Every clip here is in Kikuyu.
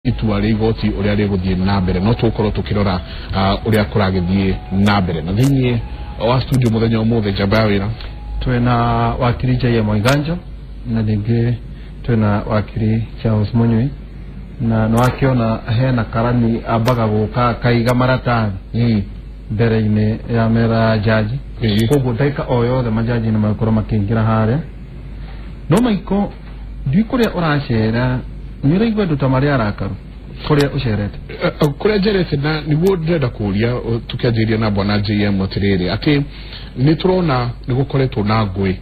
Itua rĩa igoti ũrĩa rĩgũthiĩ na mbere, no tũgũkorwo tũkĩrora ũrĩa kũragĩthiĩ na mbere. Na thĩinĩ wa studio mũthenya ũmũthĩ, njamba ya wĩra, twĩna wakiri J.M. Waiganjo na ningĩ twĩna wakiri Charles Munyui, na nĩwakĩona hena karani ambaga gũka akaiga maratathi mbere-inĩ ya metha ya jaji. Koguo ndagĩka o yothe majaji nĩ magũkorwo makĩingĩra harĩa. No Maiko, ndiũĩ kũrĩa ũracera, nĩ ũraigua andũ ta marĩ arakaru kũrĩa ũcerete? Kũrĩa njerete, na nĩguo ndĩrenda kũria, tũkĩanjĩrĩria na bwana JM atĩrĩrĩ, atĩ nĩ tũrona nĩ gũkoretwo na ngũĩ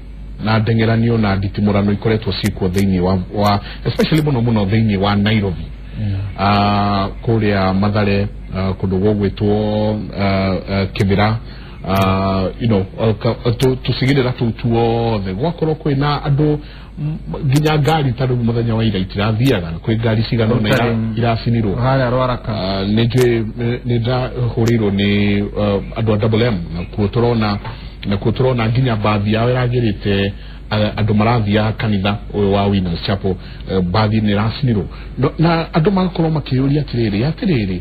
na ndeng'eranio na nditimũrano ikoretwo ciĩkuo thĩinĩ wa especially mũno mũno thĩinĩ wa Nairobi, kũrĩa Mathare, kũndũ gũgwĩtwo Kĩbĩra, tũcigĩrĩra tũu tuothe gwakorwo kwĩna andũ, nginya ngari ta rĩu mũthenya wa ira itirathiaga, kwĩ ngari cigana ũna iracinirwo harĩa Rwaraka. Nĩ njũĩ nĩ ndahũrĩirwo nĩ andũ a Double M, nakuo tũrona nginya bathi yao ĩragĩrĩte andũ marathiaga kanitha ũyũ wa Winners Chapel, bathi nĩ ĩracinirwo. Na andũ magakorwo makĩyũria atĩrĩrĩ,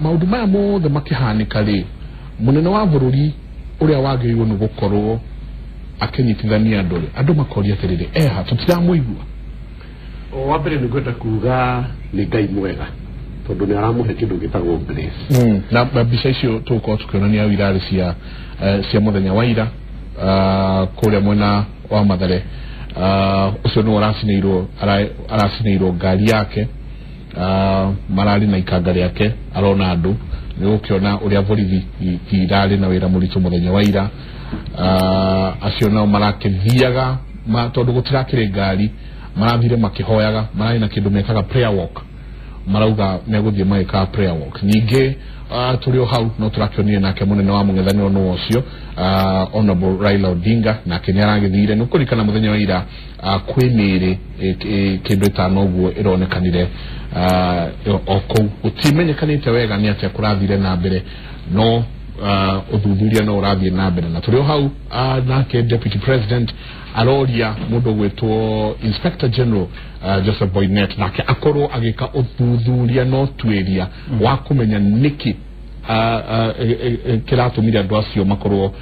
maũndũ maya mothe makĩhanĩka rĩ, mũnene wa bũrũri ũrĩa wagĩrĩirwo nĩ gũkorwo akĩnyitithania andũ rĩ, andũ makoria atĩrĩrĩ, eha tũtiramũigua? Wa mbere nĩ ngwenda kuga nĩ Ngai mwega tondũ nĩ aramũhe kĩndũ gĩtagwo grace. Na mbica icio tũgũkorwo tũkĩonania irarĩ cia mũthenya wa ira kũrĩa mwena wa Mathare. Ũcio nĩwe ũracinĩirwo, aracinĩirwo ngari yake, mararĩ na ikanga rĩake arona andũ. Nĩ ũkĩona ũrĩa borithi irarĩ na wĩra mũritũ mũthenya wa ira. Acio nao marakĩthiaga tondũ gũtirakĩrĩ ngari, marathire makĩhoyaga, mararĩ na kĩndũ metaga prayer walk, marauga megũthiĩ magĩkaga prayer walk. Ningĩ tũrĩ o hau no tũrakĩonire nake mũnene wa mũng'ethanĩro nĩ ũcio Honorable Raila Odinga, nake nĩ aragĩthire. Nĩ ũkũririkana mũthenya wa ira kwĩ mĩĩrĩ kĩndũ ĩtano ũguo ĩronekanire o kũu. Gũtimenyekanĩte wega nĩ atĩa kũrathire na mbere, no ũthuthuria no ũrathiĩ na mbere. Na tũrĩ o hau, nake Deputy President aroria mũndũ ũgwĩtwo Inspector General Joseph Boynet nake akorwo agĩka ũthuthuria no tuĩria wa kũmenya nĩkĩ kĩratũmire andũ acio makorwo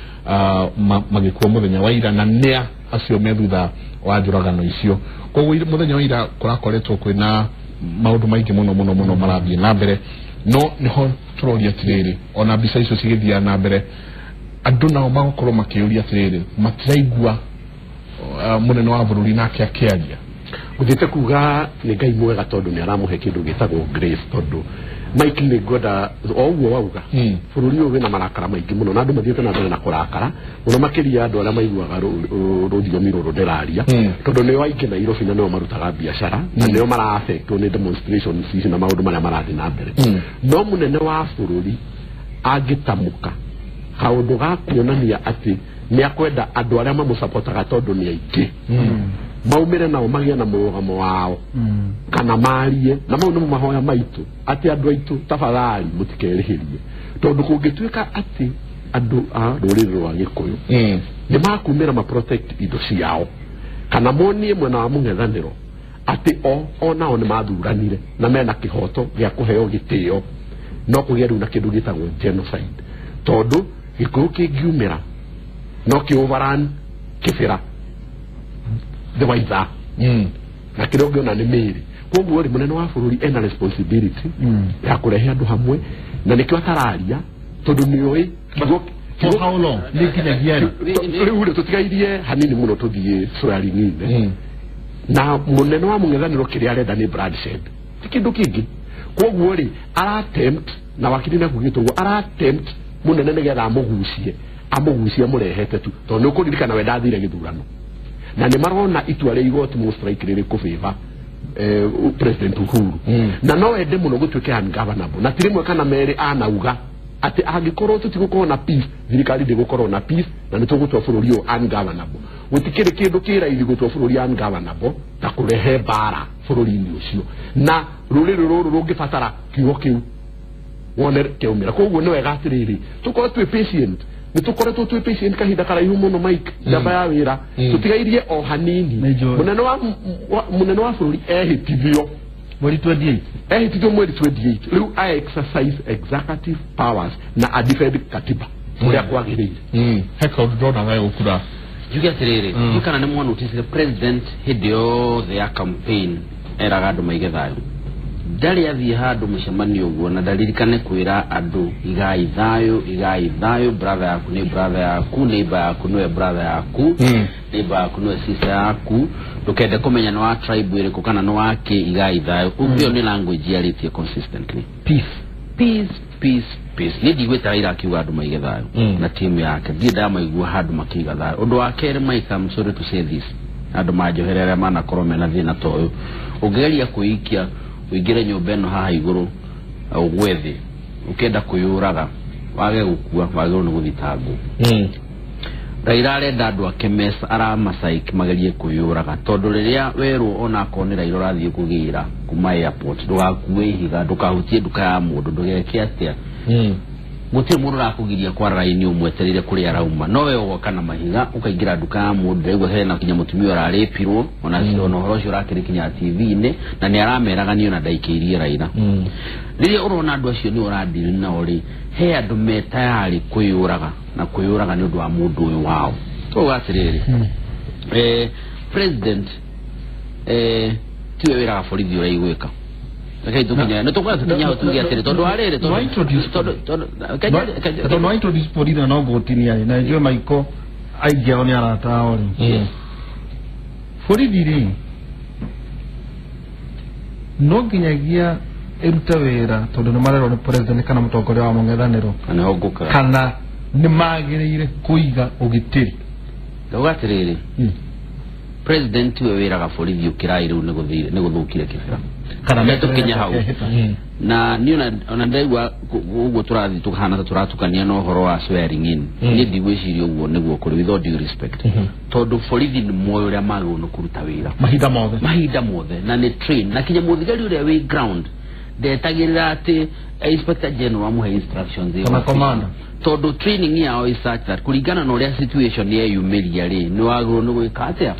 magĩkua mũthenya wa ira, na nĩa acio me thutha wa njũragano icio. Koguo mũthenya wa ira kũrakoretwo kwĩna maũndũ maingĩ mũno mũno mũno marathiĩ na mbere. No nĩho tũroria atĩrĩrĩ, ona mbica icio cigĩthiaga na mbere, andũ nao magakorwo makĩũria atĩrĩrĩ, matiraigua mũnene wa bũrũri nake akĩaria? Gũthiĩte kuga nĩ Ngai mwega tondũ nĩ aramũhe kĩndũ gĩtagwo grace, tondũ Mike, nĩ ngwenda o ũguo wauga, bũrũri ũyũ wĩna marakara maingĩ mũno na andũ mathiĩte na mbere na kũrakara mũno, makĩria andũ arĩa maiguaga rũthiomi rũrũ ndĩraria, tondũ nĩo aingĩ Nairobi na nĩo marutaga biacara na nĩo mara-affectwo nĩ demonstrations ici na maũndũ marĩa marathiĩ na mbere. No mũnene wa bũrũri angĩtamũka kaũndũ ga kuonania atĩ nĩ akwenda andũ arĩa mamũcapotaga, tondũ nĩ aingĩ, maumĩre nao magĩe na mũrũgamo wao kana marie, na mau nĩmo mahoya maitũ atĩ andũ aitũ tafadhali mũtikerĩhĩrie, tondũ kũngĩtuĩka atĩ andũ a rũrĩrĩ rwa Gĩkũyũ nĩ makumĩra ma protect indo ciao kana monie mwena wa mũng'ethanĩro atĩ o nao nĩ mathuranire na mena kĩhoto gĩa kũheo gĩtĩo, no kũgĩa rĩu na kĩndũ gĩtagwo genocide, tondũ Gĩkũyũ kĩngiumĩra no kĩ overrun Kĩbĩra thĩ wa ithaa na kĩrĩa ũngĩona nĩ mĩĩrĩ. Koguo rĩ, mũnene wa bũrũri ena responsibility ya kũrehe andũ hamwe, na nĩkĩo atararia, tondũ nĩoĩ For how long? Nĩ nginyagia rĩ? Rĩu rĩ, tũtigairie hanini mũno tũthiĩ swearing in. Na mũnene wa mũng'ethanĩro kĩrĩa arenda nĩ bloodshed, ti kĩndũ kĩngĩ. Koguo rĩ, aratempt na wakiri nĩ akugĩte ũguo, aratempt mũnene nĩgetha amũgucie amũrehete tu, tondũ nĩ ũkũririkana we ndathire gĩthurano na nĩ marona itua rĩa igoti most likely rĩkũfavor President Uhuru, na no ende mũno gũtuĩke ungovernable, na ti rĩmwe kana merĩ anauga atĩ angĩkorwo tũtigũkorwo na peace, thirikari ndĩgũkorwo na peace na nĩ tũgũtua bũrũri ũyũ ungovernable. Gũtikĩrĩ kĩndũ kĩ raithi gũtua bũrũri ungovernable ta kũrehe mbara bũrũri-inĩ ũcio, na rũrĩrĩ rũrũ rũngĩbatara kiugo kĩu wone kĩaumĩra. Koguo nĩ wega atĩrĩrĩ, tũkorwo twĩ patient, nĩ tũkoretwo twĩ patient kahinda karaihu mũno. Mike, njamba ya wĩra, tũtigairie o hanini. Nĩ njũĩ. Mũnene wa bũrũri ehĩtithio. Mweri 28. Ehĩtithio mweri 28. Rĩu a exercise executive powers na a defend katiba ũrĩa kwagĩrĩire. He kaũndũ ndona gagũkura. Njuge atĩrĩrĩ, ndiũ kana nĩ mwanoticire president hĩndĩ yothe ya campaign eraga andũ maige thayũ. Ndarĩ athiĩ handũ mũcemanio ũguo na ndaririkane kwĩra andũ igai thayũ, brother yaku nĩ brother yaku, neighbor yaku nĩwe brother yaku, neighbor yaku nĩwe sister yaku, ndũkende kũmenya nĩ wa tribe ĩrĩkũ kana nĩ wa kĩ, igai thayũ. Ũguo nĩ language yarĩtie consistently. Peace. Peace, peace, peace. Niĩ ndigwĩta Raila akiuga andũ maige thayũ na timu yake. Ndirĩ ndamaigua handũ makiiga thayũ. Ũndũ wa kerĩ, Mike, I'm sorry to say this, andũ manjohere arĩa manakorwo mena thĩna ta ũyũ, ũngĩgeria kwĩikia ũingĩre nyũmba ĩno haha igũrũ ũgwe thĩ ũkĩenda kwĩyũraga wage gũkua wagĩrĩirwo nĩ gũthitangwo. Raila arenda andũ ake aramacaik magerie kwĩyũraga tondũ rĩrĩa werwo onakorwo nĩ Raila ũrathiĩ kũgĩra kuma airport ndũgakue ihiga, ndũkahutie nduka ya mũndũ, ndũgeke atĩa, gũtirĩ mũndũ ũrakũgiria kwara raini ũmwetereire kũrĩa arauma, no we ũgoka na mahiga ũkaingĩra nduka ya mũndũ, ndĩraigua hena kinya mũtumia ũrarĩpirwo ona ũhoro ũcio ũrakĩrĩ kinya TV-inĩ na nĩ arameraga niĩ ona ndaikĩirie Raila. Rĩrĩa ũrona andũ acio nĩ ũradiri nao rĩ, he andũ me tayarĩ kwĩyũraga na kwĩyũraga nĩ ũndũ wa mũndũ ũyũ wao. Tũuga atĩrĩrĩ, president tiwe wĩraga borithi ũrĩa igwĩka. Rekei tũkinye nĩ tũkwenda tũkinye hau tuge atĩrĩ tondũ wa rĩrĩ tondũ no introduce borithi na no ngũtinia rĩ, na njũĩ Maiko aingĩ ao nĩ arata ao rĩ. Borithi rĩ no nginyagia ĩrute wĩra tondũ nĩ marerwo nĩ president kana mũtongoria wa mũng'ethanĩro kana nĩ magĩrĩire kũiga ũgitĩri. Ndauga atĩrĩrĩ, president tiwe wĩraga borithi ũkĩrai rĩu nĩ gũthũkire kĩbira kana nĩ hau na niĩ ona ndaigua ũguo tũrathiĩ tũkahana ta tũratukania na ũhoro wa swearing in, niĩ ndigwĩciria ũguo nĩguo kũrĩ, with all due respect, tondũ borithi nĩ moĩ ũrĩa magĩrĩirwo nĩ kũruta wĩra mahinda mothe na nĩ train na kinya mũthigari ũrĩa wĩ ground ndetagĩrĩra atĩ inspector general amũhe instructions kana commander, tondũ training yao is such that kũringana na ũrĩa situation yeyumĩria rĩ nĩ wagĩrĩirwo nĩ gwĩka atĩa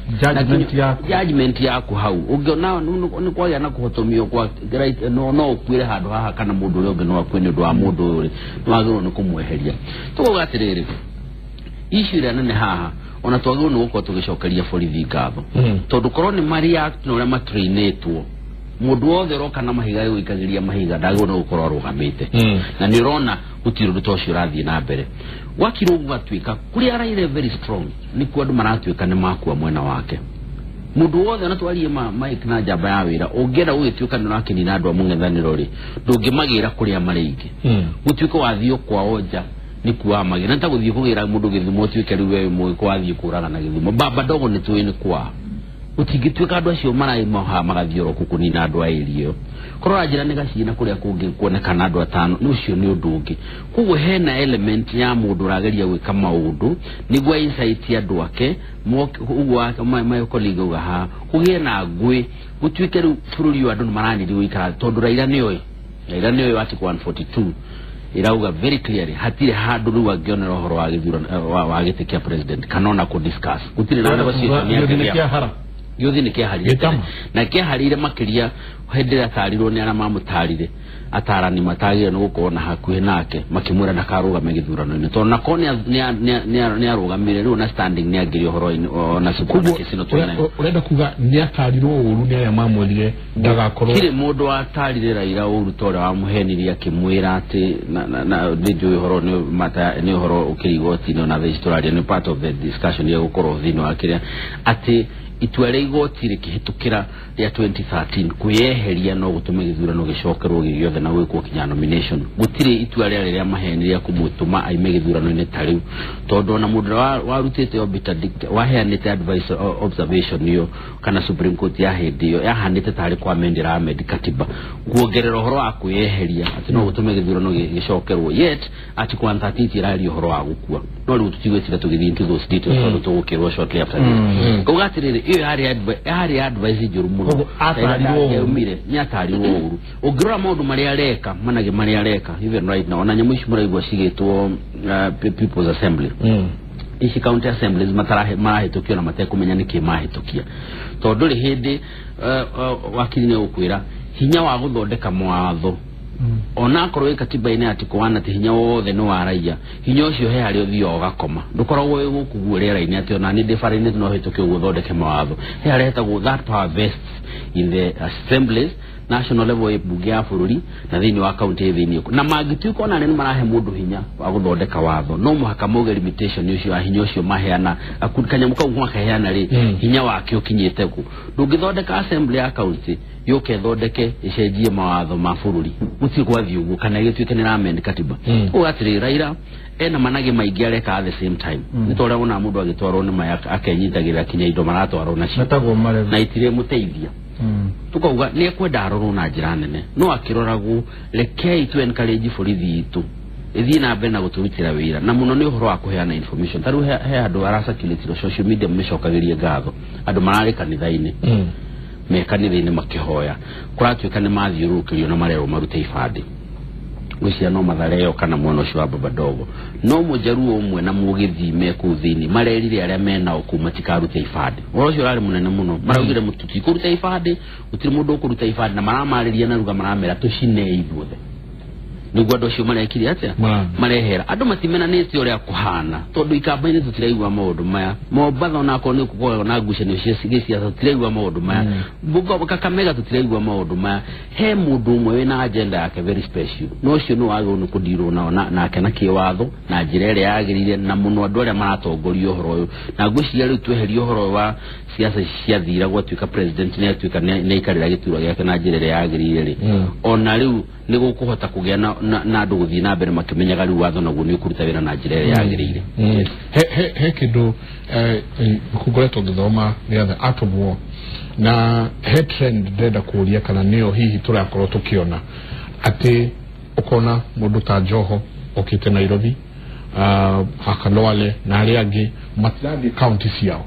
judgment yaku hau ũngĩona nĩ kwagĩa na kũhotomio kwa right, no ũkuĩre handũ haha kana mũndũ ũrĩa ũngĩ no akue nĩ ũndũ wa mũndũ ũyũ rĩ, nĩ wagĩrĩirwo nĩ kũmweheria. Tũkauga atĩrĩrĩ, issue ĩrĩa nene haha ona twagĩrĩirwo nĩ gũkorwo tũgĩcokeria borithi ngatho tondũ korwo nĩ mareact na ũrĩa matrainĩtwo, mũndũ wothe ũroka na mahiga gũikagĩria mahiga ndagĩrĩirwo nĩ gũkorwo arũgamĩte na nĩ ũrona gũtirĩ ũndũ ta ũcio ũrathiĩ na mbere. Gwakirwo gũgatuĩka kũrĩa Raila very strong nĩkuo andũ maratuĩka nĩ makua mwena wake. Mũndũ wothe ona twarie Mike na njamba ya wĩra, ũngĩenda gũgĩtuĩka nĩ ũrakenina andũ a mũng'ethanĩro rĩ, ndũngĩmagĩra kũrĩa marĩ aingĩ. Gũtuĩka wathiĩ kwao nja nĩkuo wamagĩra, nĩ ta gũthiĩ kũgĩra mũndũ gĩthumo ũtuĩke rĩu we mũgĩkũ wathiĩ kũraga na gĩthumo. Baba ndogo nĩ tũĩ nĩ kwao, gũtingĩtuĩka andũ acio maraima magathiĩ oro kũnina andũ a area ĩyo. Korwo ũranjĩra nĩ gaciĩ na kũrĩa kũngĩ kuonekana andũ atano, nĩ ũcio nĩ ũndũ ũngĩ. Koguo hena element ya mũndũ ũrageria gwĩka maũndũ nĩguo insight andũ ake ũguo my colleague auga haha, kũgĩe na ngũĩ gũtuĩke rĩu bũrũri ũyũ andũ nĩ maranĩria gũikara tondũ Raila nĩoĩ, Raila nĩoĩ article 142 irauga very clearly hatirĩ handũ rĩu angĩonera ũhoro wa gĩthurano wa gĩtĩ kĩa president kana ona kũ discuss gũtirĩ na negotiation yake gĩothe nĩ kĩaharire na kĩaharire makĩria hĩndĩ ĩrĩa atarirwo nĩ arĩa mamũtarire atarani matagĩrĩire nĩ gũkorwo na hakuhĩ nake makĩmwĩra ndakarũgame gĩthurano-inĩ tondũ nako nĩ arũgamire rĩu na standing nĩ angĩrĩ ũhoro-inĩ ona ũrenda kuga nĩ atarirwo ũru nĩ arĩa mamwĩrire ndagakorwo. Tirĩ mũndũ watarire Raila ũru ta ũrĩa wamũhenirie akĩmwĩra atĩ nĩ njũĩ ũhoro nĩ ũhoro ũkĩrĩ igoti-inĩ ona thaa ici tũraria nĩ part of the discussion ya gũkorwo thĩinĩ wa kĩrĩa atĩ itua rĩa igoti rĩkĩhĩtũkĩra rĩa 2013 kwĩyeheria no gũtũme gĩthurano gĩcokerwo gĩgĩothe na gwĩkwo kinya nomination. Gũtirĩ itua rĩarĩ rĩa maheni rĩa kũmũtũma aime gĩthurano-inĩ ta rĩu tondũ ona mũndũ ũrĩa warutĩte obiter waheanĩte advice observation ĩyo kana Supreme Court ya hĩndĩ ĩyo yahanĩte tarĩ kwa amend amend katiba kuongerera ũhoro wa kwĩyeheria atĩ no gũtũme gĩthurano gĩcokerwo, yet article 138 ĩraria ũhoro wa gũkua no rĩu tũtigwĩtira tũgĩthiĩ into those details tondũ tũgũkĩrwo shortly after this. Kauga atĩrĩrĩ, ĩyo yarĩ advice njũru mũno, nĩ atarirwo ũru. Ũngĩrora maũndũ marĩa areka manage marĩa areka even right now ona nyamũ ici mũraigua cigĩtwo People's Assembly, ici county assemblies marahĩtũkio na matekũmenya nĩkĩ mahĩtũkia tondũ ndũrĩ hĩndĩ wakiri nĩ gũkwĩra Hinya wa gũthondeka mawatho onakorwo katiba-inĩ article 1 atĩ hinya wothe nĩ wa raia, hinya ũcio he harĩa ũthiaga ũgakoma, ndũkoragwo wĩ gũkũ guo rĩera-inĩ atĩ ona nĩ ndĩ bara-inĩ no hĩtũke ũguo ũthondeke mawatho. He harĩa hetagwo that power vests in the assemblies, national level bunge ya bũrũri na thĩinĩ wa county thĩinĩ na mangĩtuĩka ona nĩ marahe mũndũ hinya wa gũthondeka watho, no mũhaka mauge limitation ũcio wa hinya ũcio maheana kanyamũ kau makaheana rĩ, hinya wake ũkinyĩte kũ. Ndũngĩthondeka assembly ya county yũke ĩthondeke ĩcenjie mawatho ma bũrũri, gũtirĩ gwathiĩ ũguo kana ĩgĩtuĩke nĩ ĩramend katiba. Ũguo atĩrĩ, Raila ena manage maingĩ areka at the same time, nĩ ta ũrĩa wonaga mũndũ agĩtwarwo nĩ maya akenyitagĩrĩra kinya indo maratwarwo nacio na itirĩmũteithia. Tukauga nĩ ekwenda arorwo na njĩra nene, no akĩroragwo rekei tu encourage borithi itũ ĩthiĩ na mbere na gũtũrutĩra wĩra, na mũno nĩ ũhoro wa kũheana information. Ta rĩu he andũ aracirculate social media mĩcokagĩrie ngatho, andũ mararĩ kanitha-inĩ me kanitha-inĩ makĩhoya, kũratuĩka nĩ mathiũrũrũkĩrio na marerwo marute ibandĩ gwĩciria no Mathare kana mwena ũcio wa Baba Dogo, no mũjaruo ũmwe na mũgĩthii me kũu thĩinĩ marerire arĩa menao kũu matikarute ibandĩ. Ũhoro ũcio ũrarĩ mũnene mũno, maraugire tũtikũruta ibandĩ, gũtirĩ mũndũ ũkũruta ibandĩ, na maramarĩria na ruga maramera tũcinei ithuothe. Nĩguo andũ acio marekire atĩa, marehera andũ matimenanĩte ũrĩa kũhana, tondũ ikamba-inĩ tũtiraigua maũndũ maya. Mombatha onakorwo nĩ gũkoragwo na ngucanio cia gĩciaca tũtiraigua maũndũ maya. Kakamega tũtiraigua maũndũ maya. He mũndũ ũmwe wĩna agenda yake very special, no ũcio nĩ wagĩrĩirwo nĩ kũndirwo nao nake na kĩwatho na njĩra ĩrĩa yagĩrĩire, na mũno andũ arĩa maratongoria ũhoro ũyũ. Na ngwĩciria rĩu tweheria ũhoro wa siasa ciathira gwatuĩka president nĩ atuĩka nĩ aikarĩra gĩturwa gĩake na njĩra ĩrĩa yagĩrĩire rĩ, ona rĩu nĩ gũkũhota kũgĩa na andũ gũthiĩ na mbere makĩmenyaga rĩu watho naguo nĩ ũkũruta wĩra na njĩra ĩrĩa yagĩrĩire. He kĩndũ ngoretwo ngĩthoma the art of war, na he trend ndĩrenda kũũria kana nĩyo hihi tũrakorwo tũkĩona atĩ ũkona mũndũ ta Joho okĩte Nairobi, Akalwale na arĩa angĩ matirathiĩ county ciao,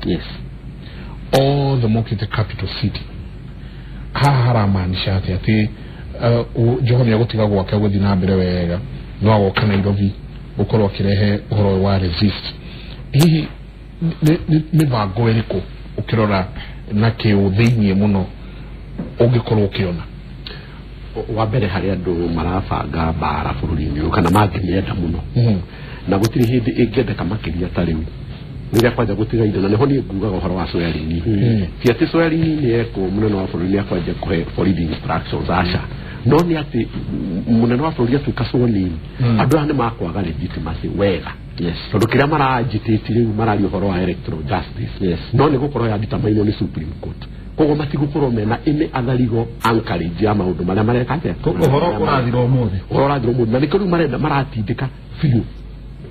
othe mokĩte capital city. Haha haramaanisha atĩ atĩ Joho nĩ egũtiga gwake gũthiĩ na mbere wega, no agoka Nairobi gũkorwo akĩrehe ũhoro wa resist. Hihi nĩ mĩbango ĩrĩkũ ũkĩrora na kĩũ thĩiniĩ mũno ũngĩkorwo ũkĩona? Wa mbere harĩ andũ marabanga mbara bũrũri-inĩ ũyũ kana mangĩmĩenda mũno, na gũtirĩ hĩndĩ ĩngĩendeka makĩria ta rĩu rĩrĩa kwanja gũtigaire, na nĩho niĩ ngugaga ũhoro wa swearing. Ti atĩ swearing nĩ ekwo mũnene wa bũrũri nĩ akwanjia kũhe borithi instructions, aca, no nĩ atĩ mũnene wa bũrũri atuĩka sworn in, andũ aya nĩ makwaga legitimacy wega, tondũ kĩrĩa mara-agitate rĩu mararia ũhoro wa electoral justice, no nĩ gũkorwo ya determinwo nĩ Supreme Court, koguo matigũkorwo mena any other legal anchorage ya maũndũ marĩa mareka atĩa. Ũhoro ũrathira ũmũthĩ, ũhoro ũrathira ũmũthĩ, na nĩkĩo rĩu marenda maratindĩka biũ,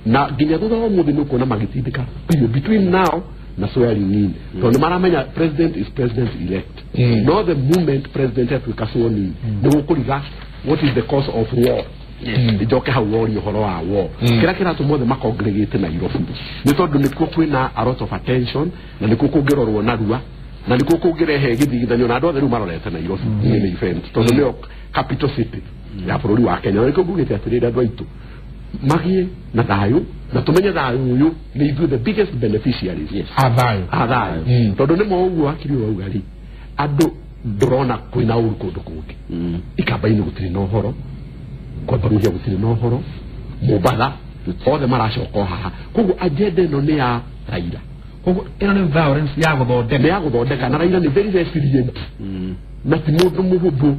na nginya thutha wa ũmũthĩ nĩ ũkuona magĩtindĩka biũ between now na swearing in, tondũ nĩ maramenya president is president elect, no the moment president atuĩka sworn in nĩ gũkũriga what is the cause of war. Njoke hau worie ũhoro wa war, kĩrĩa kĩratũma othe makongregate Nairobi nĩ tondũ nĩkuo kwĩna a lot of attention, na nĩkuo kũngĩrorwo narua, na nĩkuo kũngĩrehe gĩthigithanio, na andũ othe rĩu marorete Nairobi nĩ event, tondũ nĩyo capital city ya bũrũri wa Kenya. Na nĩkĩo ngugĩte atĩrĩrĩ, andũ aitũ magĩe na thayũ, na tũmenye thayũ ũyũ nĩ ithuĩ the biggest beneficiaries a thayũ, tondũ nĩ ma ũguo wakiri wauga rĩ, andũ ndũrona kwĩna ũru kũndũ kũngĩ. Ikamba-inĩ gũtirĩ na ũhoro, Kwambaruhia gũtirĩ na ũhoro, Mombatha othe maracoka o haha. Koguo agenda ĩno nĩ ya Raila, koguo ĩno nĩ violence ya gũthondeka, nĩ ya gũthondeka, na Raila nĩ very resilient, na ti mũndũ mũhũthũ,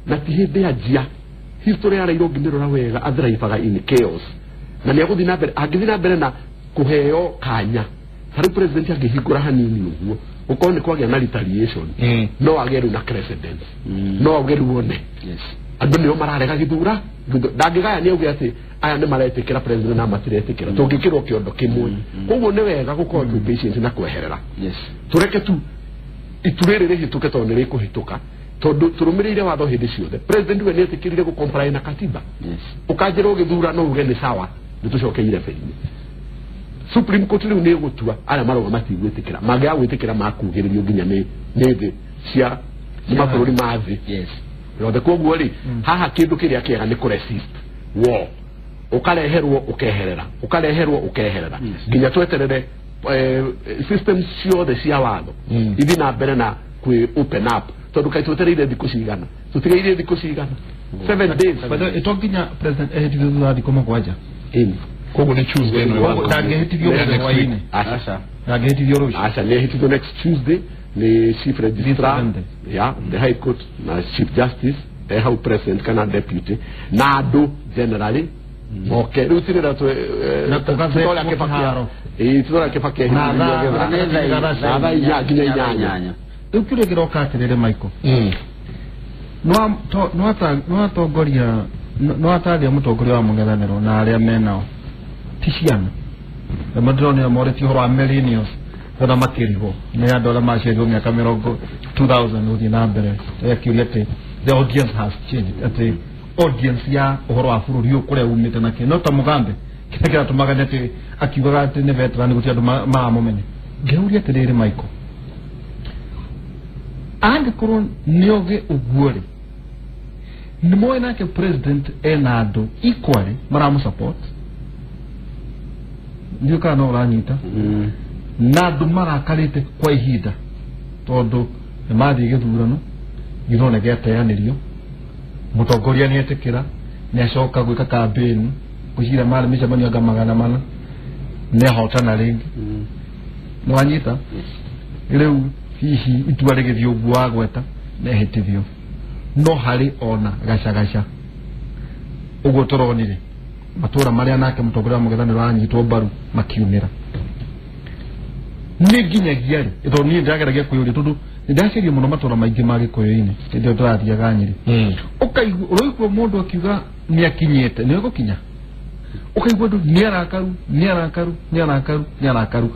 na ti hĩndĩ anjia. History ya Raila ũngĩmĩrora wega, athrivaga in chaos, na nĩ egũthiĩ na mbere, angĩthiĩ na mbere na kũheo kanya. Ta rĩu president angĩhingũra hanini ũguo, gũkorwo nĩ kwagĩa na retaliation, no agĩe rĩu na precedence, no auge rĩu one andũ nĩo mararega gĩthura, ndangĩgaya nĩ auge atĩ aya nĩ maretĩkĩra president na matiretĩkĩra, tũngĩkĩrwo kĩondo kĩmwe. Koguo nĩ wega gũkorwo twĩ patient na kweherera, tũreke tu itu rĩrĩ rĩhĩtũke, tondũ nĩ rĩkũhĩtũka, tondũ tũrũmĩrĩire watho hĩndĩ ciothe. President we nĩ etĩkĩrire gũ-comply na katiba, ũkanjĩra ũgĩthura no uge nĩ sawa, nĩ tũcokeire beinĩ. Supreme Court rĩu nĩ ĩgũtua arĩa marauga matigwĩtĩkĩra, mangĩaga gwĩtĩkĩra makugĩrĩrio nginya nĩ thĩ cia mabũrũri ma thĩ yothe. Koguo rĩ, haha kĩndũ kĩrĩa kĩega nĩ kũ-resist war, ũkareherwo ũkeherera, ũkareherwo ũkeherera, nginya tweterere system ciothe cia watho ithiĩ na mbere na kwĩ open up tondũ kaĩ twetereire thikũ cigana tũtigaire thikũ cigana 7 days. But ito nginya president ehĩtithio thutha wa thikũ mũgwanja. Koguo nĩ Tuesday no ndangĩhĩtithio hwaĩ-inĩ. Aca. Ndangĩhĩtithio rũciũ. Aca nĩ ehĩtithio next Tuesday ni chief registrar ya the high court na chief justice hau president kana deputy na andũ generally moke rĩu tirĩra tũtoria Kibaki na thaa inya nginya inyanya. Rĩu kĩũria kĩroka atĩrĩrĩ Michael, nĩwatongoria nĩwataria mũtongoria wa mũng'ethanĩro na arĩa menao ti ciana na ndĩronire morĩtie ũhoro wa millennials ona makĩrigwo nĩ andũ arĩa maciarirwo mĩaka mĩrongo 2000 gũthiĩ na mbere akiuria atĩ the audience has changed, atĩ audience ya ũhoro wa bũrũri ũyũ kũrĩa umĩte na kĩ no ta Mugambe kĩrĩa kĩratũmaga nĩ atĩ akiugaga atĩ nĩ veteran gũtirĩ andũ maramũmenya. Ngĩũria atĩrĩrĩ Michael, angĩkorwo nĩ ogĩ ũguo rĩ, nĩ moĩ nake president ena andũ equally maramũsupport, ndiũ kana no ũranyita, na andũ marakarĩte kwa ihinda tondũ nĩ mathiĩ gĩthurano, gĩthurano gĩateanĩrio, mũtongoria nĩ etĩkĩra, nĩ acoka gwĩka campaign gwĩciria marĩ mĩcemanio anga 400 nĩ ahotana rĩngĩ. Nĩ wanyita? Rĩu hihi itua rĩgĩthiĩ ũguo wagweta nĩ ehĩtithio, no harĩ ona gacagaca ũguo tũronire matũra marĩa nake mũtongoria wa mũng'ethanĩro aranyitwo mbaru makiumĩra nĩ nginyagia rĩ tondũ niĩ ndĩrageragia kwĩyũria tondũ nĩ ndĩraceria mũno matũra maingĩ ma Gĩkũyũ-inĩ hĩndĩ ĩyo tũrathiaga Nyĩrĩ, ũkaigua ũraigua mũndũ akiuga nĩ akinyĩte nĩ egũkinya, ũkaigua andũ nĩ arakaru nĩ arakaru nĩ arakaru nĩ arakaru.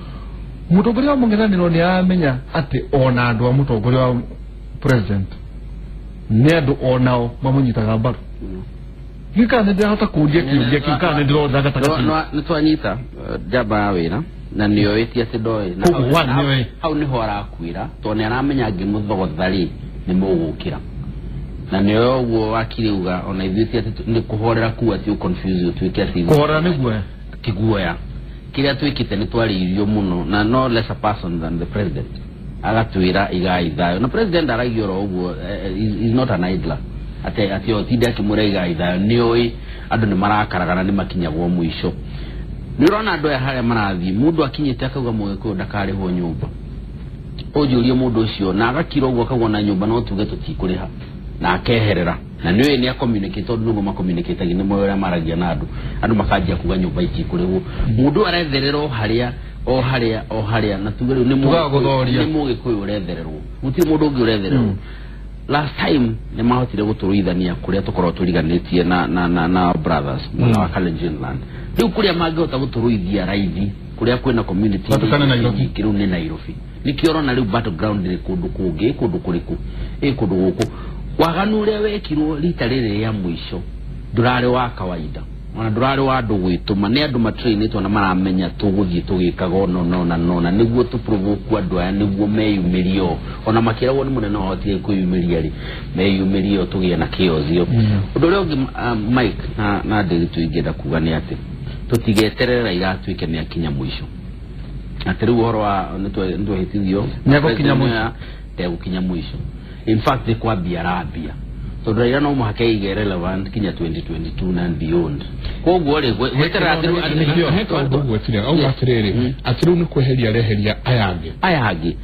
Mũtongoria wa mũng'ethanĩro nĩ aramenya atĩ ona andũ a mũtongoria wa president nĩ andũ onao mamũnyitaga mbaru. Gĩka nĩ ndĩrahota kũũria kĩũria kĩu kana nĩ ndĩrona gatagatĩ. Nĩ twanyita njamba ya wĩra na nĩoĩ ti atĩ ndoĩ, hau nĩho arakuĩra tondũ nĩ aramenya angĩmũthogotha rĩ nĩ mũgũkĩra, na nĩoĩ ũguo wakiri uga ona ithuĩ ti atĩ nĩ kũhorera kuu atĩ ũconfuse ũtuĩke atĩ kũhorera nĩ guoya ti guoya. Kĩrĩa twĩkĩte nĩ twarĩirio mũno na no less a person than the president agatwĩra igai thayũ, na president aragia oro ũguo, is not an idler atĩ atĩ otinde akĩmwĩra igai thayũ, nĩoĩ andũ nĩ marakaragana nĩ makinyagwo mũico. Nĩ ũrona andũ aya harĩa marathiĩ, mũndũ akinyĩte akauga Mũgĩkũyũ ndakarĩhwo nyũmba, ũnjũrie mũndũ ũcio na agakira ũguo akauga na nyũmba no tuge tũtikũrĩha na akeherera, na nĩũĩ nĩ acommunicate tondũ nĩguo macommunicate nĩ moĩ ũrĩa maragia na andũ, andũ makanjia kuga nyũmba itikũrĩhwo, mũndũ aretherera o harĩa o harĩa o harĩa, na tuge rĩu nĩ Mũgĩkũyũ ũrethererwo, gũtirĩ mũndũ ũngĩ ũrethererwo. Last time nĩ mahotire gũtũrũithania kũrĩa tũkorwo tũriganĩtie na na na na brothers mwena wa Kalenjin land. Rĩu kũrĩa mangĩhota gũtũrũithia raithi kũrĩa kwĩna community rĩu nĩ Nairobi, nĩkĩo ũrona rĩu battleground rĩ kũndũ kũngĩ, kũndũ kũrĩkũ, ĩ kũndũ gũkũ. Waganu ũrĩa wekirwo rita rĩrĩ rĩa mũico ndũrarĩ wa kawaida, ona ndũrarĩ wa andũ gwĩtũma, nĩ andũ matrainĩtwo na maramenya tũgũthiĩ tũgĩkaga ũno nona nona nĩguo tũprovoke andũ aya nĩguo meyumĩrie o, ona makĩragwo nĩ mũnene wao atige kwĩyumĩria rĩ, meyumĩrie o tũgĩe na chaos ĩyo. Ũndũ ũrĩa ũngĩ Mike na Ndiritu ingĩenda kuga nĩ atĩ tũtigeterere Raila atuĩke nĩ akinya mũico, atĩ rĩu ũhoro wa nĩ twehĩtithio nĩegũkinya mũico, ndegũkinya mũico. In fact nĩ kwambia arambia tondũ Raila no mũhaka ige relevant kinya 2022 na beyond. Koguo rĩ gweterera atĩ he kaũndũ gwetire auga atĩrĩrĩ atĩ rĩu nĩ kweheria areheria aya angĩ aya angĩ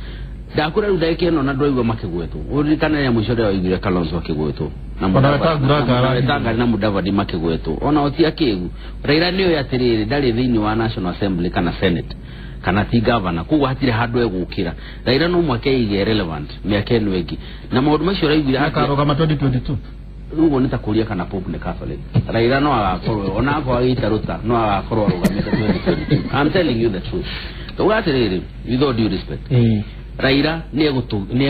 ndakũra rĩu ndagĩka ĩno na ndwaigua makĩgwetwo, ũririkane rĩa mũico rĩrĩa waiguire Kalonzo akĩgwetwo na Wetangula na Mudavadi makĩgwetwo, ona o ti akĩgu. Raila nĩoĩ atĩrĩrĩ ndarĩ thĩinĩ wa National Assembly kana Senate kana ti governor, koguo hatirĩ handũ egũkĩra. Raila no mũhaka ige relevant mĩaka ĩno ĩngĩ, na maũndũ macio ũraiguire akarũgama 2022 rĩu nĩ ta kũria kana Pope nĩ Catholic. Raila no agakorwo ona akorwo agĩita rũta no agakorwo arũgamĩte 2022. I'm telling you the truth. Tauga atĩrĩrĩ, with all due respect, Raila nĩ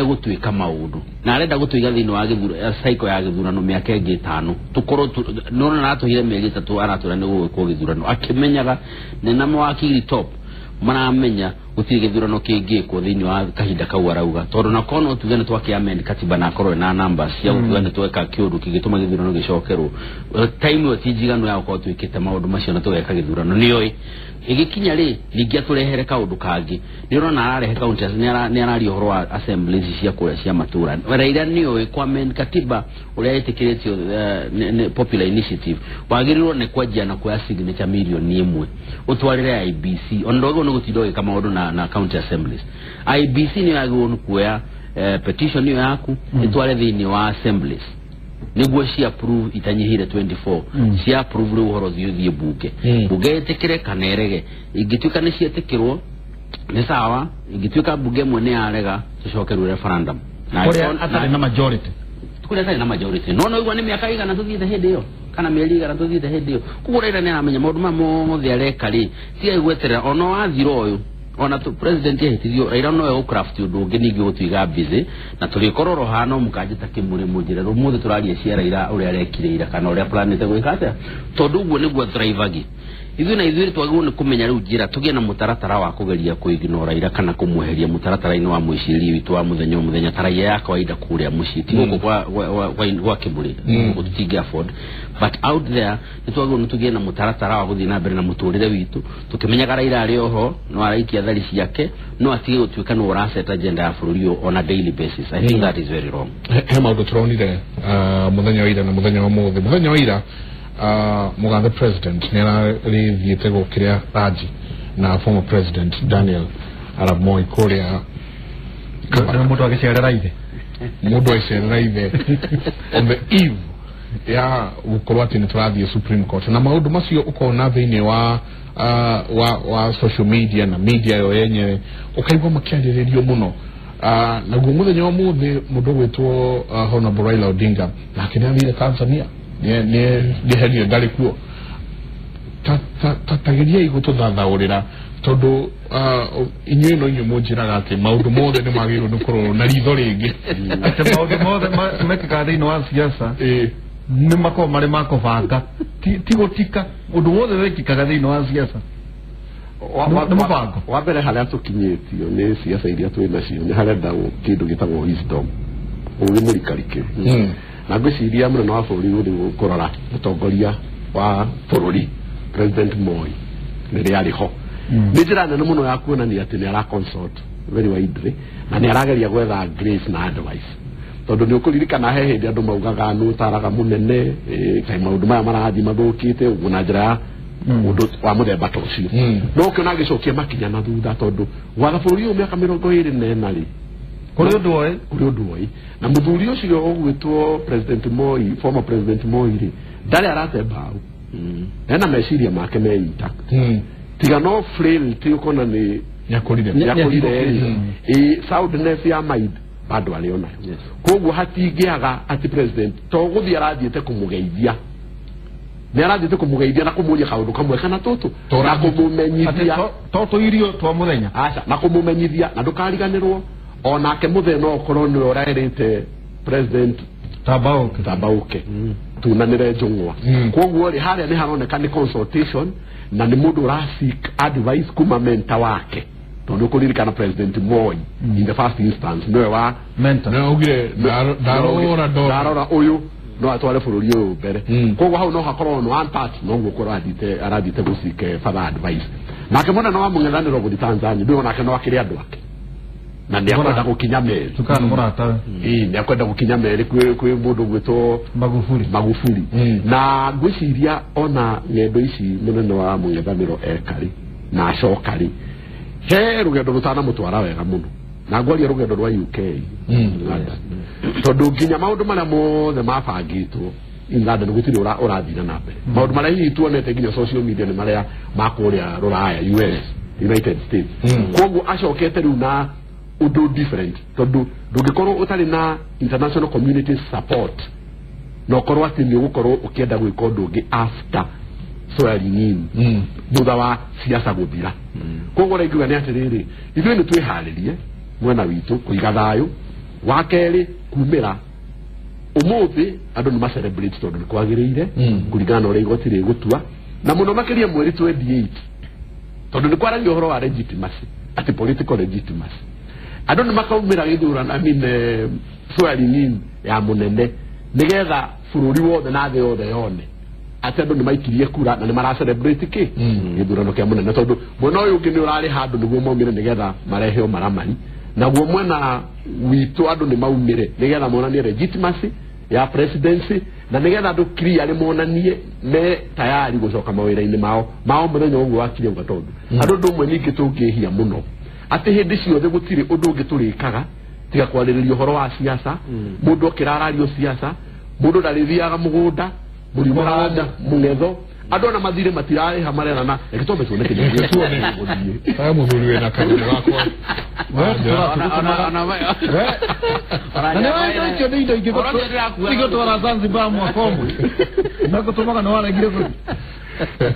egũtuĩka maũndũ na arenda gũtũiga thĩinĩ wa gĩthurano cycle ya gĩthurano mĩaka ĩngĩ ĩtano tũkorwo nĩwona aratũhire mĩeri ĩtatũ aratwĩra nĩ gũgwĩkwo gĩthurano akĩmenyaga nĩ na mawakiri top maramenya gũtirĩ gĩthurano kĩngĩkwo thĩinĩ wa kahinda kau arauga tondũ na kono tuge nĩ twakĩ amend katiba na akorwo na numbers cia gũtuga nĩ tweka kĩũndũ kĩngĩtũma gĩthurano gĩcokerwo time ĩyo ti njiganu ya gũkorwo twĩkĩte maũndũ macio na tũgeka gĩthurano nĩoĩ ĩgĩkinya rĩ ningĩ atũrehere kaũndũ kangĩ nĩ ũrona ararehe county nĩ araria ũhoro wa assemblies cia kũrĩa cia matũra Raila nĩoĩ kwa amend katiba ũrĩa ĩtĩkĩrĩtio popular initiative wagĩrĩirwo nĩ kwanjia na kuoya signature milioni 1 ũtwarĩre IBC ona ndwagĩrĩirwo nĩ gũtinda ũgĩka maũndũ na county assemblies. IBC nĩ yagĩrĩirwo nĩ kuoya petition ĩyo yaku ĩtware thĩinĩ wa assemblies nĩguo cia approve itanyihire 24 cia approve rĩu ũhoro ũthiĩ bunge bunge ĩtĩkĩre kana ĩrege ingĩtuĩka nĩ cietĩkĩrwo nĩ sawa ingĩtuĩka bunge ĩmwe nĩ yarega tũcokerwo referendum na kũrĩa atarĩ na majority kũrĩa atarĩ na majority no no igua nĩ mĩaka igana tũthiĩte hĩndĩ ĩyo kana mĩeri igana tũthiĩte hĩndĩ ĩyo koguo Raila nĩ aramenya maũndũ maya mothe areka rĩ tiga gweterera ona wathira ũyũ ona tu president yahĩtithio Raila no egũcraft ũndũ ũngĩ ningĩ gũtuiga busy na tũrĩkorwo ro hana mũkanjĩta kĩmũrĩ mũnjĩre ũmũthĩ tũraria cia Raila ũrĩa arekire ira kana ũrĩa planĩte gwĩka atĩa tondũ ũguo nĩguo tũraivagi ithuĩ na ithuĩ twagĩrĩirwo nĩ kũmenya rĩu njĩra tũgĩe na mũtaratara wa kũgeria kũignore Raila kana kũmweheria mũtaratara-inĩ wa mwĩcirĩrie witũ wa mũthenya o mũthenya ta raia ya kawaida kũrĩa mũciĩ ti gũkũ gwa kĩmũrĩ gũkũ tũtingĩ afford but out there nĩ twagĩrĩirwo nĩ tũgĩe na mũtaratara wa gũthiĩ na mbere na mũtũrĩre witũ tũkĩmenyaga Raila arĩ oho no araikia thari ciake no atige gũtuĩka nĩ ũraset agenda ya bũrũri ũyũ on a daily basis. I think that is very wrong. He maũndũ tũronire mũthenya wa ira na mũthenya wa ũmũthĩ. Mũthenya wa ira Mugathe president nĩ ararĩthiĩte gũkĩrĩa Raji na former president Daniel Arap Moi kũrĩa mũndũ agĩcerera ithe mũndũ agĩcerera ithe on the eve ya gũkorwo atĩ nĩ tũrathiĩ Supreme Court na maũndũ macio ũkona thĩinĩ wa social media na media yo yenyewe ũkaigua makĩarĩrĩrio mũno. Naguo mũthenya wa ũmũthĩ mũndũ ũgwĩtwo Honorable Raila Odinga nake nĩ athire Tanzania nĩ ndarĩ kuo tageriai gũtũthathaũrĩra tondũ inyuĩ no inyuĩ mũnjĩraga atĩ maũndũ mothe nĩ magĩrĩirwo nĩ kũrorwo na ritho rĩngĩ atĩ maũndũ mothe mekĩkaga thĩinĩ wa siasa nĩ makoragwo marĩ ma kũbanga ti gũtika ũndũ wothe wekĩkaga thĩinĩ wa siasa nĩ mũbango. Wa mbere harĩa tũkinyĩtio nĩ siasa iria twĩ nacio nĩ harendagwo kĩndũ gĩtagwo wisdom ũgĩ mũrikarikĩru na ngwĩciria mũnene wa bũrũri ũrĩ kũrora mũtongoria wa bũrũri President Moi rĩrĩa arĩ ho nĩ njĩra nene mũno ya kuonania atĩ nĩ ara consult very widely na nĩ arageria gwetha grace na advice tondũ nĩ ũkũririkana he hĩndĩ andũ maugaga nĩ ũtaraga mũnene kaĩ maũndũ maya marathiĩ mathũkĩte ũguo na njĩra ya mũndũ wa mũthemba ta ũcio no ũkĩona agĩcokia makinya na thutha tondũ gwatha bũrũri ũyũ mĩaka 24 rĩ kũrĩ ũndũ oĩ kũrĩ ũndũ oĩ na mũthuri ũcio ũgwĩtwo President Moi former President Moi rĩ ndarĩ arate mbaũ ena meciria make me intact tiga no frailty ũkona nĩ nĩakũrire ĩ soundness ya mind bado arĩ onayo koguo hatingĩaga atĩ president to gũthiĩ arathiĩte kũmũgeithia nĩ arathiĩte kũmũgeithia na kũmũria kaũndũ kamwe kana tũtũ na kũmũmenyithia to tũirio twa mũthenya aca na kũmũmenyithia na ndũkariganĩrwo onake mũthee no ũkorwo nĩwe ũraerĩte president tabauke tunanĩre njũng'wa koguo rĩ harĩa nĩ haroneka nĩ consultation na nĩ mũndũ ũra seek advice kuma mentor wake tondũ ũkũririkana President Moi in the first instance nĩwe wa mentor nĩwe augire ndarora ũyũ no atware bũrũri ũyũ mbere koguo hau no hakorwo no one part no gukorwo arathiĩte gũseek further advice nake mũnene wa mũng'ethanĩro gũthiĩ Tanzania ndũĩ onake no akĩrĩ andũ ake na nĩ akwenda gũkinya meri tukana mũratawe ĩĩ nĩ akwenda gũkinya meri kwĩ mũndũ ũgwĩtwo Magufuli na ngwĩciria ona ng'endo ici mũnene wa mũng'ethanĩro eka rĩ na acoka rĩ he rũgendo rũtanamũtwara wega mũno na ngwaria rũgendo rwa UK tondũ nginya maũndũ marĩa mothe mabangĩtwo in London gũtirĩ ũrathire na mbere maũndũ marĩa hihi tuonete nginya social media nĩ marĩa ma kũrĩa rũraya US United States koguo acokete rĩu na ũndũ different tondũ ndũngĩkorwo ũtarĩ na international community support na ũkorwo atĩ nĩ ũgũkorwo ũkĩenda gwĩka ũndũ ũngĩ after swearing in thutha wa siasa gũthira koguo ũrĩa ingiuga nĩ atĩrĩrĩ ithuĩ nĩ twĩharĩrie mwena witũ kũiga thayũ wa kerĩ kumĩra ũmũthĩ andũ nĩ ma-celebrate tondũ nĩ kwagĩrĩire kũringana na ũrĩa igoti rĩgũtua na mũno makĩria mweri 28 Tondu ni kwaragia uhoro wa legitimacy, ati political legitimacy. Andu ni makaumira githurano, I mean swearing in ya munene nigetha bururi wothe na thi yothe yone ati andu ni maikirie kura na ni mara celebrate ki githurano kia munene, tondu mwena uyu ungi ni urari handu niguo maumire nigetha mareheo maramari, naguo mwena witu andu ni maumire nigetha monanie legitimacy ya presidency na nigetha andu clearly monanie me tayari gucoka mawira-ini mao muthenya uguo wakirie uga, tondu andu ndu umwe ningi tungihia muno ati hindi ciothe gutiri undu ungi turikaga tiga kwarĩrĩria ũhoro wa siasa. Mũndũ okĩrarario siasa, mũndũ ndarĩthiaga mũgũnda, mũrimũ wa mũng'etho, andũ ona mathire matirarĩha marerana. Reke twambe tuone kĩrĩa gĩgũthiĩ. Aya mũthuri wĩna kanyamũ gakwa. Na nĩ icio nĩ indo ingĩgũtwara Zanzibar mwaka ũmwe na gũtũmaga nĩ waregire gũthiĩ.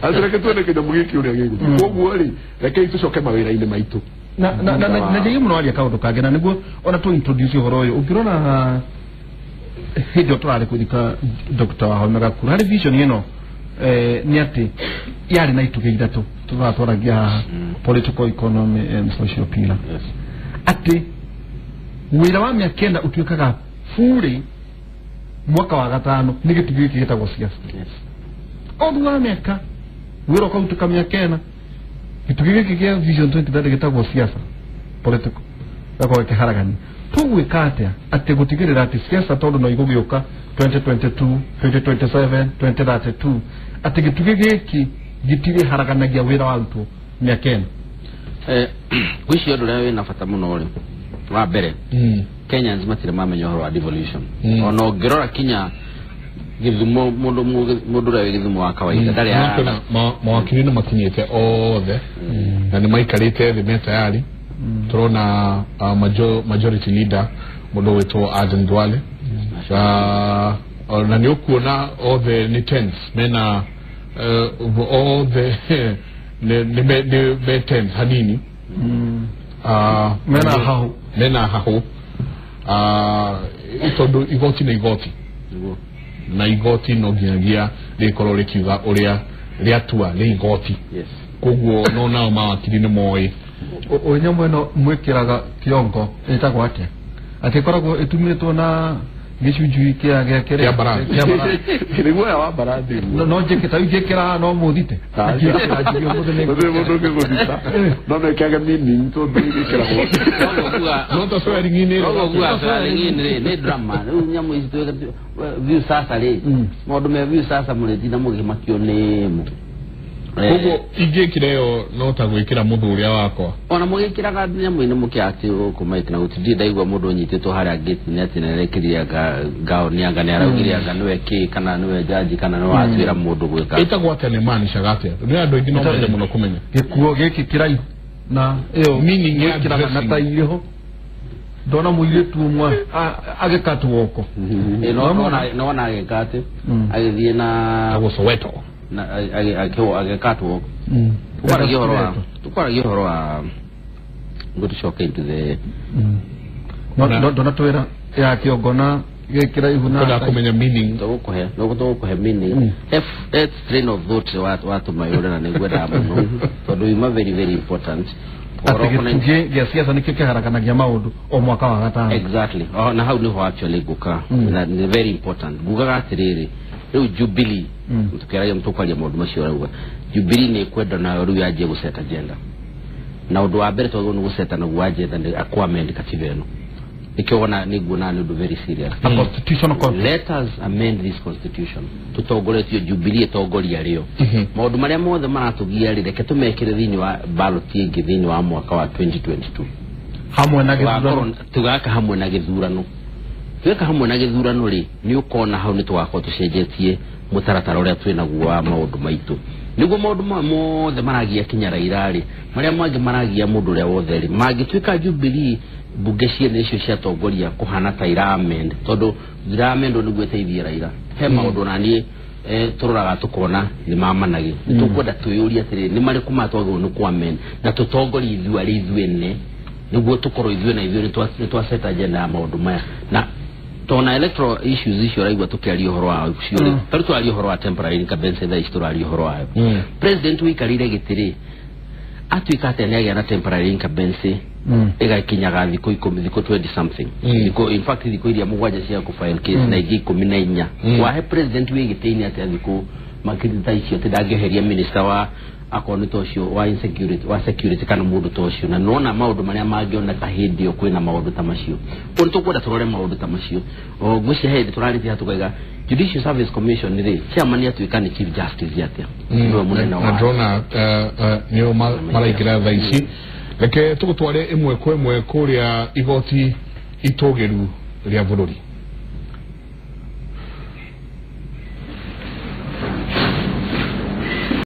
Atĩ reke tuone kĩnyamũ gĩkĩ ũrĩa gĩgũthiĩ. Koguo rĩ, rekei tũcoke mawĩra-inĩ maitũ. Na na na na njĩgie mũno waria kaũndũ kangĩ, na nĩguo ona tũ introduce ũhoro ũyũ. Ũngĩrora hĩndĩ ĩyo tũrarĩ kũthika Dr. Wahome Gakuru, harĩ vision ĩno nĩ atĩ yarĩ na itugĩ ithatũ tũratwaragia haha, political, economy and social pillar. Atĩ wĩra wa mĩaka ĩna ũtuĩkaga burĩ mwaka wa gatano nĩ gĩtugĩ gĩkĩ gĩtagwo siasa. O thutha wa mĩaka wĩra ũkarutĩka mĩaka ĩna, gĩtugĩ gĩkĩ kĩa Vision 2030 gĩtagwo siasa political gakorwo gĩkĩharagania. Tũgwĩka atĩa atĩ gũtigĩrĩra atĩ siasa tondũ no igũgĩũka 2022, 2027, 2032, atĩ gĩtugĩ gĩkĩ gĩtirĩharaganagia wĩra warutwo mĩaka ĩno? Ngwĩciria ũndũ ũrĩa wĩna bata mũno rĩ, wa mbere Kenyans matirĩ mamenya ũhoro wa devolution. Ona ũngĩrora kinya gĩthumo, mũndũ ũrĩa wĩ gĩthumo wa kawaida ndarĩ ara. Mawakiri nĩ makinyĩte othe na nĩ maikarĩte thĩ me tayari. Turona majority leader mũndũ wĩtwo Aden Duale, na nĩ ũkuona othe nĩ tense, mena othe nĩ me tense hanini, mena hahu, tondũ igoti nĩ igoti, na igoti no nginyagia rĩkorwo rĩkiuga ũrĩa rĩatua nĩ igoti. Koguo no nao mawakiri nĩ moĩ. Ũyũ nyamũ ĩno mwĩkĩraga kĩongo ĩtagwo atĩa? Atĩ ĩkoragwo ĩtumĩtwo na gĩcunjui kĩa kĩa mbarathi. Nĩ guoya wa mbarathi. No njĩke ta ingĩkĩra no mũthite. Gũtirĩ mũndũ ũngĩgũthita. No no ĩkĩage meaning tondũ ĩgĩkĩragwo. No ta swearing-inĩ. Noguo kuga swearing-in rĩ nĩ drama. Rĩu nyamũ ici view sasa rĩ, maũndũ me view sasa mũrĩtinda mũgĩmakio nĩ mo. Koguo ingĩkĩra ĩyo no ta gwĩkĩra mũthuri wakwa. Ona mũgĩkĩraga nyamũ-inĩ mũkĩati gũkũ Mike, na gũtirĩ ndaigua mũndũ ũnyitĩtwo harĩa gate-inĩ atĩ nĩarekĩrire ngaũni anga nĩaraugire anga nĩwe kĩ kana nĩwe jaji kana nĩwe watuĩra mũndũ gwĩka. Ĩtagwo atĩa, nĩ maanishaga atĩa? Nĩ andũ aingĩ no mende mũno kũmenya. Gĩkuo gĩkĩ kĩraihu na ĩyo meaning ya gwĩkĩraga na tai ĩho. Ndona mũirĩtu ũmwe agĩkatwo oko. Nĩwona agĩka atĩ agĩthiĩ na Soweto na agĩkatwo. Tukwaragia ũhoro wa ngũtũcoke into the ndona twĩra ya kĩongo na gĩkĩraihu na kwenda kũmenya meaning. Tũgũkũhe meaning. F train of thought watũma yũre na nĩngwendaga mũno tondũ yuma very very important. Atĩ gĩtugĩ gĩa siasa nĩkĩo kĩharaganagia maũndũ o mwaka wa gatano. Exactly. Na hau nĩho actually ngũka, na nĩ very important. Ngugaga atĩrĩrĩ, rĩu Jubilee tukĩaragia tũkwaria maũndũ macio ũrauga Jubilee nĩ kwenda nayo rĩu yanjie gũset agenda, na ũndũ wa mbere twagĩrĩirwo nĩ gũseta naguo agenda nĩ akũ-amend katiba ĩno. Nĩkĩo wona nĩnguona nĩ ũndũ very serious. A constitutional conference. Let us amend this constitution. Tũtongoretio Jubilee ĩtongoria rĩo. Maũndũ marĩa mothe maratũgia rĩ, reke tũmekĩre thĩinĩ wa ballot ĩngĩ thĩinĩ wa mwaka wa 2022 hamwe na gĩthurano. Tũgaka hamwe na gĩthurano. Tweka hamwe na gĩthurano rĩ, nĩ ũkona hau nĩ tũgakorwo tũcenjetie mũtaratara ũrĩa twĩ naguo wa maũndũ maitũ. Nĩguo maũndũ maya mothe maragia kinya Raila rĩ, marĩa mangĩ maragia mũndũ ũrĩa wothe rĩ, mangĩtuĩka Jubilee mbunge ciene icio ciatongoria kũhana ta iramend, tondũ iramendwo nĩguo ĩteithie Raila. He maũndũ na niĩ tũroraga tũkona nĩ mamanagĩ. Tũkwenda twĩyũrie atĩrĩrĩ, nĩ marĩkũ maya twagĩrĩirwo nĩ kũ-amend na tũtongorie ithuĩ arĩ ithuĩ ene, nĩguo tũkorwo ithuĩ na ithuĩ nĩ twaseta agenda ya maũndũ maya. Na tona electoral issues icio ũraigua tũkĩaria ũhoro wa cio rĩ, tarĩu tũraria ũhoro wa temporary incumbency thaa ici tũraria ũhoro wayo. President ũikarĩire gĩtĩ rĩ, Atuĩka atĩa nĩagĩa na temporary incumbency ĩgakinyaga thikũ 10, thikũ 20 something, thikũ, in fact thikũ iria 7 cia kũ file case na ingĩ 14. Wahe president wĩ gĩtĩ-inĩ atĩa thikũ makĩria ta icio, atĩ ndangĩeheria minister wa akorwo nĩ ta ũcio wa insecurity, wa security, kana mũndũ ta ũcio? Na nona maũndũ marĩa mangĩoneka hĩndĩ ĩyo kwĩna maũndũ ta macio. Ũũ nĩ tũkwenda tũrore maũndũ ta macio. O ngwĩciria hĩndĩ tũrarĩtie tukaiga Judicial Service Commission rĩ, chairman atuĩka nĩ Chief Justice atĩa, nĩwe mũnene na wa ndĩrona nĩo maraingĩra thaa ici. Reke tũgũtware ĩmwe kwa ĩmwe kũrĩa igoti itũgĩru rĩa bũrũri.